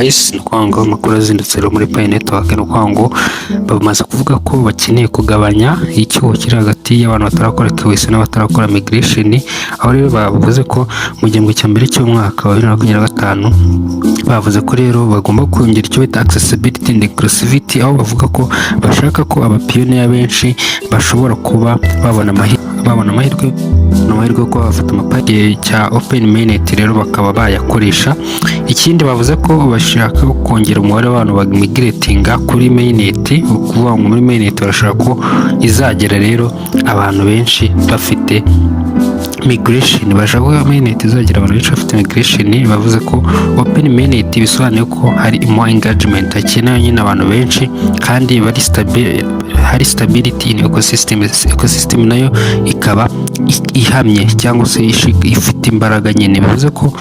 Guys. Ni ukuvuga ngo amakuru azindutse rero muri Pi Network, ni ukuvuga ngo bamaze kuvuga ko bakeneye kugabanya icyuho kiri hagati y'abantu batarakora KYC n'abatarakora migration. Aho rero bavuze ko mu gihembwe cya mbere cy'umwaka wa 2025, bavuze ko rero bagomba kongera icyo bita accessibility and inclusivity, aho bavuga ko bashaka ko abapioneer benshi bashobora kuba babona amahirwe yo kuba bafata amaPi cya open mainnet, rero bakaba bayakoresha. Ikindi, bavuze ko bashaka kongera umubare w'abantu bamigratinga kuri mainnet. Ukuvuga ngo muri mainnet barashaka ko izagera rero abantu benshi bafite migration, bashaka ko mainnet izagira abantu benshi bafite migration. Bavuze ko open mainnet bisobanuye ko hari more engagement, hakenewe nyine abantu benshi kandi bari stable, hari stability in ecosystem, ecosystem nayo ikaba ihamye cyangwa se ifite imbaraga nyine. Bivuze ko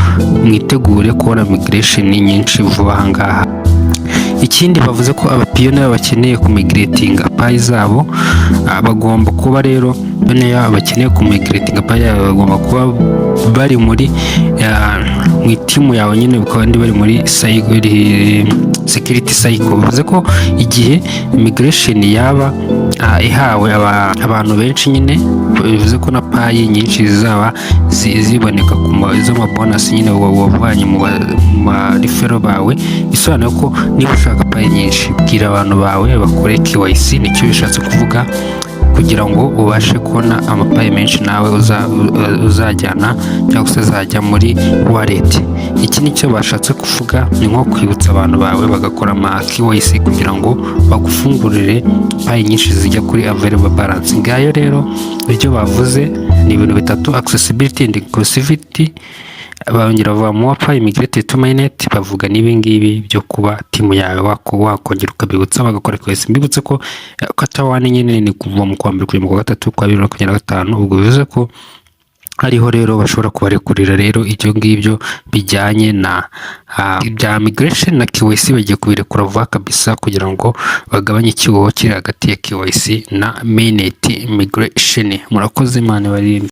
mwitegure kubona migration nyinshi vuba aha ngaha. Ikindi, bavuze ko abapioneer bakeneye kumigratinga Pi zabo, bagomba kuba rero, pioneer bakeneye kumigratinga Pi yabo bagomba kuba bari muri mu team yawe nyine, kandi bari muri security cycle. Bivuze ko igihe migration yaba ihawe abantu benshi nyine, bivuze ko na Pi nyinshi zizaba ziboneka ku z'amabonus nyine wavanye mu bareferral bawe. Bisobanuye ko niba ushaka Pi nyinshi, bwira abantu bawe bakore KYC, nicyo bishatse kuvuga, kugira ngo ubashe kubona amaPi menshi nawe uzajyana cyangwa se azajya muri wallet. Iki nicyo bashatse kuvuga, ni nko kwibutsa abantu bawe bagakora ama KYC kugira ngo bagufungurire Pi nyinshi zijya kuri available balance. Ngayo rero ibyo bavuze ni ibintu bitatu: accessibility and inclusivity, bongera bavuga more Pi migrated to mainnet, bavuga n'ibi ngibi byo kuba team yawe wakongera ukabibutsa bagakora KYC. Mbibutse ko quarter one nyine ni kuva mu kwa mbere kugera mu kwa gatatu kwa 2025. Ubwo bivuze ko hariho rero bashobora kubarekurira rero ibyo ngibyo bijyanye na bya migration na KYC, bagiye kubirekura vuba kabisa kugira ngo bagabanye icyuho kiri hagati ya KYC na mainnet migration. Murakoze, Imana ibarinde.